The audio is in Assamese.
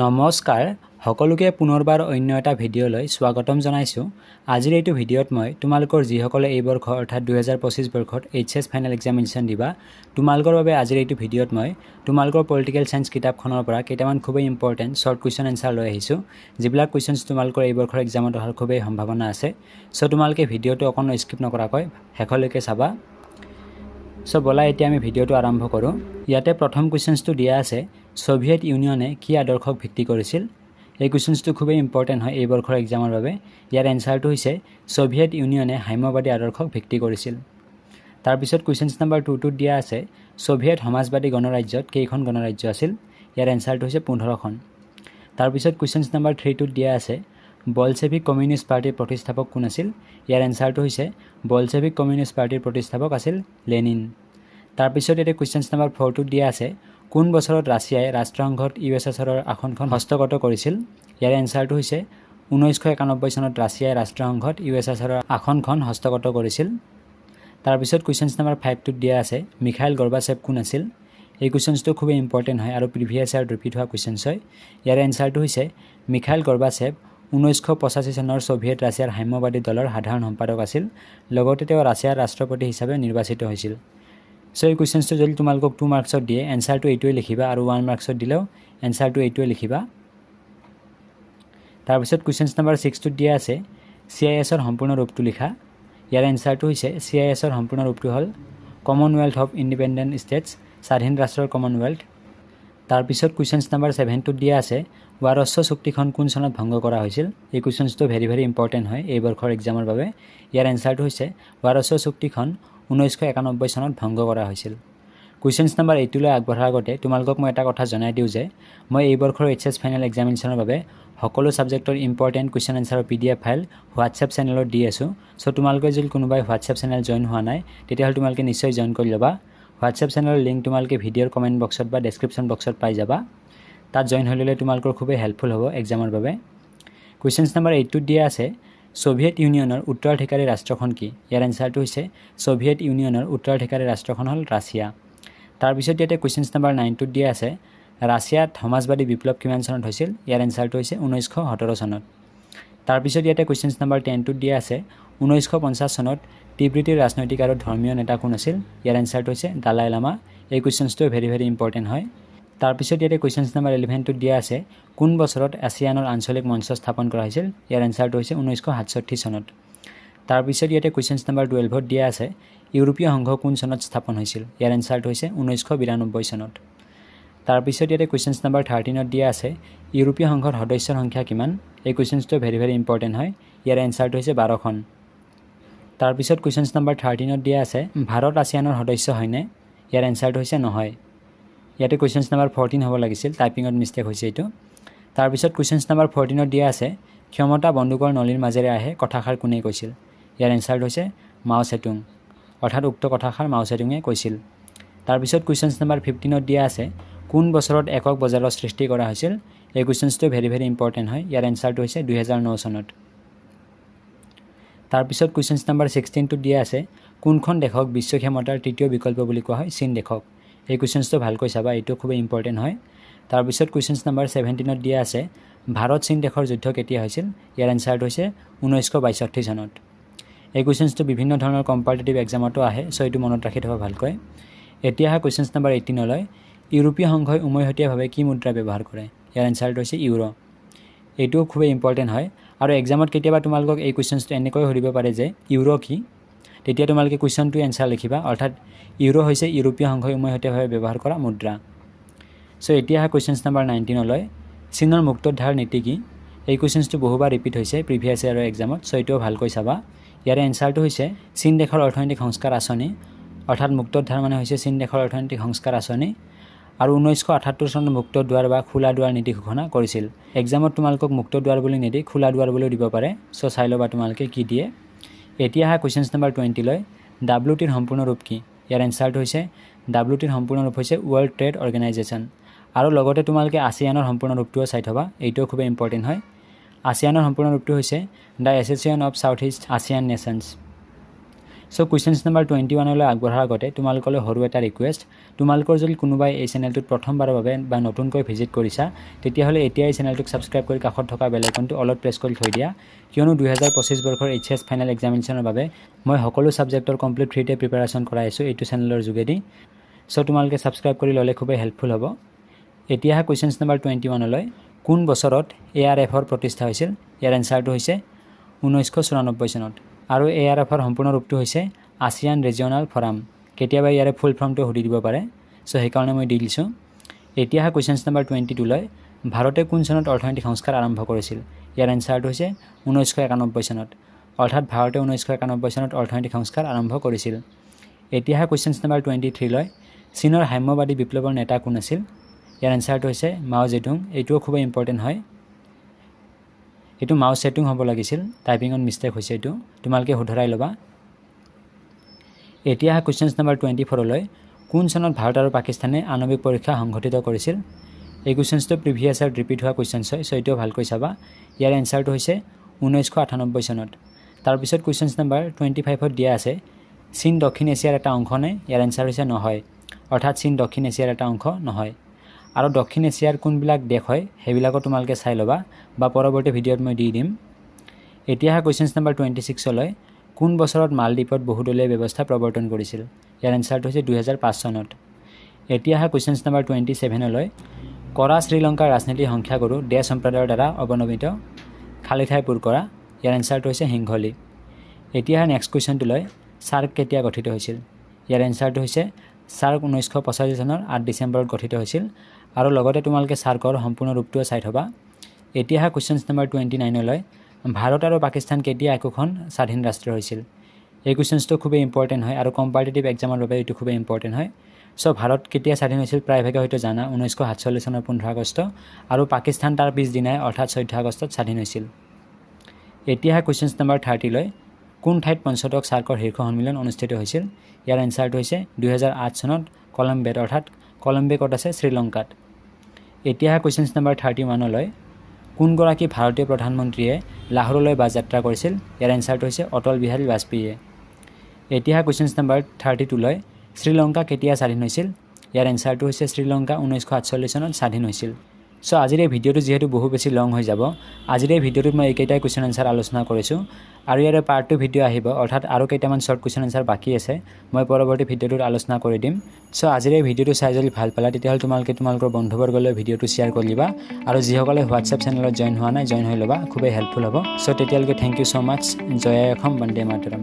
নমস্কাৰ সকলোকে, পুনৰবাৰ অন্য এটা ভিডিঅ'লৈ স্বাগতম জনাইছোঁ। আজিৰ এইটো ভিডিঅ'ত মই তোমালোকৰ যিসকলে এই বৰ্ষ অৰ্থাৎ 2025 বৰ্ষত এইচ এছ ফাইনেল এক্সামিনেশ্যন দিবা, তোমালোকৰ বাবে আজিৰ এইটো ভিডিঅ'ত মই তোমালোকৰ পলিটিকেল ছায়েন্স কিতাপখনৰ পৰা কেইটামান খুবেই ইম্পৰ্টেণ্ট শ্বৰ্ট কুৱেশ্যন এনচাৰ লৈ আহিছোঁ, যিবিলাক কুৱেশ্যনছ তোমালোকৰ এই বৰ্ষৰ এক্সামত অহাৰ খুবেই সম্ভাৱনা আছে। চ' তোমালোকে ভিডিঅ'টো অকণো স্কিপ নকৰাকৈ শেষলৈকে চাবা। চ' ব'লা, এতিয়া আমি ভিডিঅ'টো আৰম্ভ কৰোঁ। ইয়াতে প্ৰথম কুৱেশ্যনছটো দিয়া আছে, ছ'ভিয়েট ইউনিয়নে কি আদৰ্শক ভিত্তি কৰিছিল? এই কুৱেশ্যনছটো খুবেই ইম্পৰ্টেণ্ট হয় এই বৰ্ষৰ এক্সামৰ বাবে। ইয়াৰ এনচাৰটো হৈছে, ছ'ভিয়েট ইউনিয়নে সাম্যবাদী আদৰ্শক ভিত্তি কৰিছিল। তাৰপিছত কুৱেশ্যনছ নাম্বাৰ টুটোত দিয়া আছে, ছ'ভিয়েট সমাজবাদী গণৰাজ্যত কেইখন গণৰাজ্য আছিল? ইয়াৰ এনচাৰটো হৈছে 15খন। তাৰপিছত কুৱেশ্যনছ নাম্বাৰ থ্ৰীটোত দিয়া আছে, বলছেভিক কমিউনিষ্ট পাৰ্টীৰ প্ৰতিষ্ঠাপক কোন আছিল? ইয়াৰ এনচাৰটো হৈছে, বলছেভিক কমিউনিষ্ট পাৰ্টীৰ প্ৰতিষ্ঠাপক আছিল লেনিন। তাৰপিছত ইয়াতে কুৱেশ্যনছ নাম্বাৰ ফ'ৰটোত দিয়া আছে, কোন বছৰত ৰাছিয়াই ৰাষ্ট্ৰসংঘত ইউ এছ এছ আৰৰ আসনখন হস্তগত কৰিছিল? ইয়াৰ এনচাৰটো হৈছে, 1991 চনত ৰাছিয়াই ৰাষ্ট্ৰসংঘত ইউ এছ এছ আৰৰ আসনখন হস্তগত কৰিছিল। তাৰপিছত কুৱেশ্যনছ নাম্বাৰ ফাইভটোত দিয়া আছে, মিখাইল গৰ্বাচেভ কোন আছিল? এই কুৱেশ্যনছটো খুবেই ইম্পৰ্টেণ্ট হয় আৰু প্ৰিভিয়াছ ইয়াৰত ৰিপিট হোৱা কুৱেশ্যনছ হয়। ইয়াৰ এনচাৰটো হৈছে, মিখাইল গৰ্বাচেভ 1985 চনৰ ছ'ভিয়েট ৰাছিয়াৰ সাম্যবাদী দলৰ সাধাৰণ সম্পাদক আছিল। লগতে তেওঁ ৰাছিয়াৰ ৰাষ্ট্ৰপতি হিচাপে নিৰ্বাচিত হৈছিল। চ' এই কুৱেশ্যনছটো যদি তোমালোকক 2 মাৰ্কছত দিয়ে, এনচাৰটো এইটোৱে লিখিবা আৰু 1 মাৰ্কছত দিলেও এনচাৰটো এইটোৱে লিখিবা। তাৰপিছত কুৱেশ্যনছ নাম্বাৰ ছিক্সটোত দিয়া আছে, চি I এছৰ সম্পূৰ্ণ ৰূপটো লিখা। ইয়াৰ এনচাৰটো হৈছে, চি I এছৰ সম্পূৰ্ণ ৰূপটো হ'ল কমনৱেল্থ অফ ইণ্ডিপেণ্ডেণ্ট ষ্টেটছ, স্বাধীন ৰাষ্ট্ৰৰ কমনৱেল্থ। তাৰপিছত কুৱেশ্যনছ নাম্বাৰ ছেভেনটোত দিয়া আছে, ৱাৰছ চুক্তিখন কোন চনত ভংগ কৰা হৈছিল? এই কুৱেশ্যনছটো ভেৰি ভেৰি ইম্পৰ্টেণ্ট হয় এই বৰ্ষৰ এক্সামৰ বাবে। ইয়াৰ এনচাৰটো হৈছে, ৱাৰছ চুক্তিখন 1991 চনত ভংগ কৰা হৈছিল। কুৱেশ্যনছ নাম্বাৰ এইটলৈ আগবঢ়াৰ আগতে তোমালোকক মই এটা কথা জনাই দিওঁ যে মই এই বৰ্ষৰ এইচ এছ ফাইনেল এক্সামিনেশ্যনৰ বাবে সকলো ছাবজেক্টৰ ইম্পৰ্টেণ্ট কুৱেশ্যন এনচাৰৰ পিডিএফ ফাইল হোৱাটছএপ চেনেলত দি আছোঁ। চ' তোমালোকে যদি কোনোবাই হোৱাটছএপ চেনেল জইন হোৱা নাই, তেতিয়াহ'লে তোমালোকে নিশ্চয় জইন কৰি ল'বা। হোৱাটছএপ চেনেলৰ লিংক তোমালোকে ভিডিঅ'ৰ কমেণ্ট বক্সত বা ডেছক্ৰিপশ্যন বক্সত পাই যাবা। তাত জইন হৈ ল'লে তোমালোকৰ খুবেই হেল্পফুল হ'ব এক্সামৰ বাবে। কুৱেশ্যনছ নাম্বাৰ এইটটোত দিয়া আছে, ছ'ভিয়েট ইউনিয়নৰ উত্তৰাধিকাৰী ৰাষ্ট্ৰখন কি? ইয়াৰ এনচাৰটো হৈছে, ছ'ভিয়েট ইউনিয়নৰ উত্তৰাধিকাৰী ৰাষ্ট্ৰখন হ'ল ৰাছিয়া। তাৰপিছত ইয়াতে কুৱেশ্যনছ নাম্বাৰ নাইনটোত দিয়া আছে, ৰাছিয়াত সমাজবাদী বিপ্লৱ কিমান চনত হৈছিল? ইয়াৰ এনচাৰটো হৈছে 1917 চনত। তাৰপিছত ইয়াতে কুৱেশ্যনছ নাম্বাৰ টেনটোত দিয়া আছে, 1950 চনত তিব্বতীৰ ৰাজনৈতিক আৰু ধৰ্মীয় নেতা কোন আছিল? ইয়াৰ এনচাৰটো হৈছে দালাই লামা। এই কুৱেশ্যনছটো ভেৰি ভেৰি ইম্পৰ্টেণ্ট হয়। তাৰপিছত ইয়াতে কুৱেশ্যনছ নাম্বাৰ ইলেভেনটোত দিয়া আছে, কোন বছৰত আছিয়ানৰ আঞ্চলিক মঞ্চ স্থাপন কৰা হৈছিল? ইয়াৰ এনচাৰটো হৈছে 1967 চনত। তাৰপিছত ইয়াতে কুৱেশ্যনছ নাম্বাৰ 12ত দিয়া আছে, ইউৰোপীয় সংঘ কোন চনত স্থাপন হৈছিল? ইয়াৰ এনচাৰটো হৈছে 1992 চনত। তাৰপিছত ইয়াতে কুৱেশ্যনছ নাম্বাৰ 13ত দিয়া আছে, ইউৰোপীয় সংঘৰ সদস্যৰ সংখ্যা কিমান? এই কুৱেশ্যনছটো ভেৰি ভেৰি ইম্পৰ্টেণ্ট হয়। ইয়াৰ এনচাৰটো হৈছে 12খন। তাৰপিছত কুৱেশ্যনছ নাম্বাৰ 13ত দিয়া আছে, ভাৰত আছিয়ানৰ সদস্য হয়নে? ইয়াৰ এনচাৰটো হৈছে নহয়। ইয়াতে কুৱেশ্যনছ নাম্বাৰ 14 হ'ব লাগিছিল, টাইপিঙত মিষ্টেক হৈছে এইটো। তাৰপিছত কুৱেশ্যনছ নাম্বাৰ 14ত দিয়া আছে, "ক্ষমতা বন্দুকৰ নলীৰ মাজেৰে আহে" কথাষাৰ কোনে কৈছিল? ইয়াৰ এনচাৰটো হৈছে মাও চেটুং, অৰ্থাৎ উক্ত কথাষাৰ মাও চেটুঙে কৈছিল। তাৰপিছত কুৱেশ্যনছ নাম্বাৰ 15ত দিয়া আছে, কোন বছৰত একক বজাৰৰ সৃষ্টি কৰা হৈছিল? এই কুৱেশ্যনছটো ভেৰি ভেৰি ইম্পৰ্টেণ্ট হয়। ইয়াৰ এনচাৰটো হৈছে 2009 চনত। তাৰপিছত কুৱেশ্যনছ নাম্বাৰ 16টোত দিয়া আছে, কোনখন দেশক বিশ্ব ক্ষমতাৰ তৃতীয় বিকল্প বুলি কোৱা হয়? চীন দেশক। এই কুৱেশ্যনছটো ভালকৈ চাবা, এইটো খুবেই ইম্পৰ্টেণ্ট হয়। তাৰপিছত কুৱেশ্যনছ নাম্বাৰ 17ত দিয়া আছে, ভাৰত চীন দেশৰ যুদ্ধ কেতিয়া হৈছিল? ইয়াৰ এনচাৰটো হৈছে 1962 চনত। এই কুৱেশ্যনছটো বিভিন্ন ধৰণৰ কম্পাৰিটিভ এক্সামতো আহে, চ' এইটো মনত ৰাখি থ'বা ভালকৈ। এতিয়া আহা কুৱেশ্যনছ নাম্বাৰ 18লৈ। ইউৰোপীয় সংঘই উমৈহতীয়াভাৱে কি মুদ্ৰা ব্যৱহাৰ কৰে? ইয়াৰ এনচাৰটো হৈছে ইউৰ'। এইটোও খুবেই ইম্পৰ্টেণ্ট হয় আৰু এক্সামত কেতিয়াবা তোমালোকক এই কুৱেশ্যনছটো এনেকৈ সুধিব পাৰে যে ইউৰ' কি? তেতিয়া তোমালোকে কুৱেশ্যনটো এনচাৰ লিখিবা, অৰ্থাৎ ইউৰ' হৈছে ইউৰোপীয় সংঘই উমৈহতীয়াভাৱে ব্যৱহাৰ কৰা মুদ্ৰা। চ' এতিয়া আহা কুৱেশ্যনছ নাম্বাৰ 19লৈ। চীনৰ মুক্তোদ্ধাৰ নীতি কি? এই কুৱেশ্যনছটো বহুবাৰ ৰিপিট হৈছে প্ৰিভিয়াছ ইয়াৰৰ এক্সামত, চ' এইটোও ভালকৈ চাবা। ইয়াৰে এনচাৰটো হৈছে চীন দেশৰ অৰ্থনৈতিক সংস্কাৰ আঁচনি, অৰ্থাৎ মুক্তোদ্ধাৰ মানে হৈছে চীন দেশৰ অৰ্থনৈতিক সংস্কাৰ আঁচনি আৰু 1978 চনত মুক্ত দুৱাৰ বা খোলা দুৱাৰ নীতি ঘোষণা কৰিছিল। এক্সামত তোমালোকক মুক্ত দুৱাৰ বুলি নিদি খোলা দুৱাৰ বুলিও দিব পাৰে। চ' চাই ল'বা তোমালোকে কি দিয়ে। এতিয়া আহা কুৱেশ্যনছ নাম্বাৰ 20লৈ। ডাব্লিউ টিৰ সম্পূৰ্ণ ৰূপ কি? ইয়াৰ এনচাৰটো হৈছে, ডাব্লিউ টিৰ সম্পূৰ্ণ ৰূপ হৈছে ৱৰ্ল্ড ট্ৰেড অৰ্গেনাইজেশ্যন। আৰু লগতে তোমালোকে আছিয়ানৰ সম্পূৰ্ণ ৰূপটোও চাই থ'বা, এইটোও খুবেই ইম্পৰ্টেণ্ট হয়। আছিয়ানৰ সম্পূৰ্ণ ৰূপটো হৈছে The Association of South East Asian Nations। So' questions number 21লৈ আগবঢ়াৰ আগতে তোমালোকলৈ সৰু এটা ৰিকুৱেষ্ট। তোমালোকৰ যদি কোনোবাই এই চেনেলটোত প্ৰথমবাৰৰ বাবে বা নতুনকৈ ভিজিট কৰিছা, তেতিয়াহ'লে এতিয়াই চেনেলটোক ছাবস্ক্ৰাইব কৰি কাষত থকা বেল আইকনটো অলত প্ৰেছ কৰি থৈ দিয়া, কিয়নো 2025 বৰ্ষৰ এইচএছ ফাইনেল এক্সামিনেশ্যনৰ বাবে মই সকলো ছাবজেক্টৰ কমপ্লিট ফ্ৰীতে প্ৰিপেৰেশ্যন কৰাই আছোঁ এইটো চেনেলৰ যোগেদি। চ' তোমালোকে ছাবস্ক্ৰাইব কৰি ল'লে খুবেই হেল্পফুল হ'ব। এতিয়া আহা কুৱেশ্যনছ নম্বৰ 21লৈ। কোন বছৰত এআৰএফৰ প্ৰতিষ্ঠা হৈছিল? ইয়াৰ এনচাৰটো হৈছে 1994 চনত। আৰু এআৰএফৰ সম্পূৰ্ণ ৰূপটো হৈছে আছিয়ান ৰিজিঅ'নেল ফৰাম। কেতিয়াবা ইয়াৰে ফুল ফৰ্মটো সুধি দিব পাৰে, চ' সেইকাৰণে মই দি দিছোঁ। এতিয়া আহা কুৱেশ্যনছ নম্বৰ 22লৈ। ভাৰতে কোন চনত অৰ্থনৈতিক সংস্কাৰ আৰম্ভ কৰিছিল? ইয়াৰ এনচাৰটো হৈছে 1991 চনত। অৰ্থাৎ ভাৰতে 1991 চনত অৰ্থনৈতিক সংস্কাৰ আৰম্ভ কৰিছিল। এতিয়া আহা কুৱেশ্যনছ নম্বৰ 23লৈ। চীনৰ সাম্যবাদী বিপ্লৱৰ নেতা কোন আছিল? ইয়াৰ এনচাৰটো হৈছে মাও জেডুং। এইটোও খুবেই ইম্পৰ্টেণ্ট হয়। এইটো মাও চেটুং হ'ব লাগিছিল, টাইপিঙত মিষ্টেক হৈছে, এইটো তোমালোকে শুধৰাই ল'বা। এতিয়া আহা কুৱেশ্যনছ নম্বৰ 24লৈ। কোন চনত ভাৰত আৰু পাকিস্তানে আণৱিক পৰীক্ষা সংঘটিত কৰিছিল? এই কুৱেশ্যনছটো প্ৰিভিয়াছ ইয়াৰত ৰিপিট হোৱা কুৱেশ্যনছ হয়, চ' এইটোও ভালকৈ চাবা। ইয়াৰ এনচাৰটো হৈছে 1998 চনত। তাৰপিছত কুৱেশ্যনছ নম্বৰ 25ত দিয়া আছে, চীন দক্ষিণ এছিয়াৰ এটা অংশ নে? ইয়াৰ এনচাৰ হৈছে নহয়। অৰ্থাৎ চীন দক্ষিণ এছিয়াৰ এটা অংশ নহয়। আৰু দক্ষিণ এছিয়াৰ কোনবিলাক দেশ হয়, সেইবিলাকো তোমালোকে চাই ল'বা বা পৰৱৰ্তী ভিডিঅ'ত মই দি দিম। এতিয়া আহা কুৱেশ্যনছ নম্বৰ 26লৈ। কোন বছৰত মালদ্বীপত বহুদলীয় ব্যৱস্থা প্ৰৱৰ্তন কৰিছিল? ইয়াৰ এনচাৰটো হৈছে 2005 চনত। এতিয়া আহা কুৱেশ্যনছ নম্বৰ 27লৈ। কৰা শ্ৰীলংকাৰ ৰাজনীতিৰ সংখ্যাগুৰু ডেছ সম্প্ৰদায়ৰ দ্বাৰা অৱনমিত, খালী ঠাই পূৰ কৰা। ইয়াৰ এনচাৰটো হৈছে সিংহলী। এতিয়া আহা নেক্সট কুৱেশ্যনটোলৈ। চাৰ্ক কেতিয়া গঠিত হৈছিল? ইয়াৰ এনচাৰটো হৈছে চাৰ্ক 1985 চনৰ 8 ডিচেম্বৰত গঠিত হৈছিল। আৰু লগতে তোমালোকে চাৰ্কৰ সম্পূৰ্ণ ৰূপটোও চাই থ'বা। এতিয়া আহা কুৱেশ্যনছ নম্বৰ 29লৈ। ভাৰত আৰু পাকিস্তান কেতিয়া একোখন স্বাধীন ৰাষ্ট্ৰ হৈছিল? এই কুৱেশ্যনছটো খুবেই ইম্পৰ্টেণ্ট হয় আৰু কম্পাৰিটিভ এক্সামৰ বাবে এইটো খুবেই ইম্পৰ্টেণ্ট হয়। চ' ভাৰত কেতিয়া স্বাধীন হৈছিল, প্ৰায়ভাগে হয়তো জানা, 1947 চনৰ 15 আগষ্ট। আৰু পাকিস্তান তাৰ পিছদিনাই, অৰ্থাৎ 14 আগষ্টত স্বাধীন হৈছিল। এতিয়া আহা কুৱেশ্যনছ নম্বৰ 30লৈ। কোন ঠাইত পঞ্চদশ চাৰ্কৰ শীৰ্ষ সন্মিলন অনুষ্ঠিত হৈছিল? ইয়াৰ এনচাৰটো হৈছে 2008 চনত কলম্বেত। অৰ্থাৎ কলম্বে ক'ত আছে? শ্ৰীলংকাত। এতিয়া আহা কুৱেশ্যনছ নম্বৰ 31লৈ। কোনগৰাকী ভাৰতীয় প্ৰধানমন্ত্ৰীয়ে লাহোৰলৈ বাছ যাত্ৰা কৰিছিল? ইয়াৰ এনচাৰটো হৈছে অটল বিহাৰী বাজপেয়ীয়ে। এতিয়া আহা কুৱেশ্যনছ নম্বৰ 32লৈ। শ্ৰীলংকা কেতিয়া স্বাধীন হৈছিল? ইয়াৰ এনচাৰটো হৈছে শ্ৰীলংকা 1948 চনত স্বাধীন হৈছিল। চ' আজিৰ এই ভিডিঅ'টো যিহেতু বহু বেছি লং হৈ যাব, আজিৰ এই ভিডিঅ'টোত মই এইকেইটাই কুৱেশ্যন এনচাৰ আলোচনা কৰিছোঁ আৰু ইয়াৰে পাৰ্ট 2 ভিডিঅ' আহিব। অৰ্থাৎ আৰু কেইটামান শ্বৰ্ট কুৱেশ্যন এনচাৰ বাকী আছে, মই পৰৱৰ্তী ভিডিঅ'টোত আলোচনা কৰি দিম। চ' আজিৰ এই ভিডিঅ'টো চাই যদি ভাল পালা, তেতিয়াহ'লে তোমালোকে তোমালোকৰ বন্ধুবৰ্গলৈ ভিডিঅ'টো শ্বেয়াৰ কৰি দিবা। আৰু যিসকলে হোৱাটছএপ চেনেলত জইন হোৱা নাই, জইন হৈ ল'বা, খুবেই হেল্পফুল হ'ব। চ' তেতিয়ালৈকে thank you so much. Joy I Assam, Vande Mataram.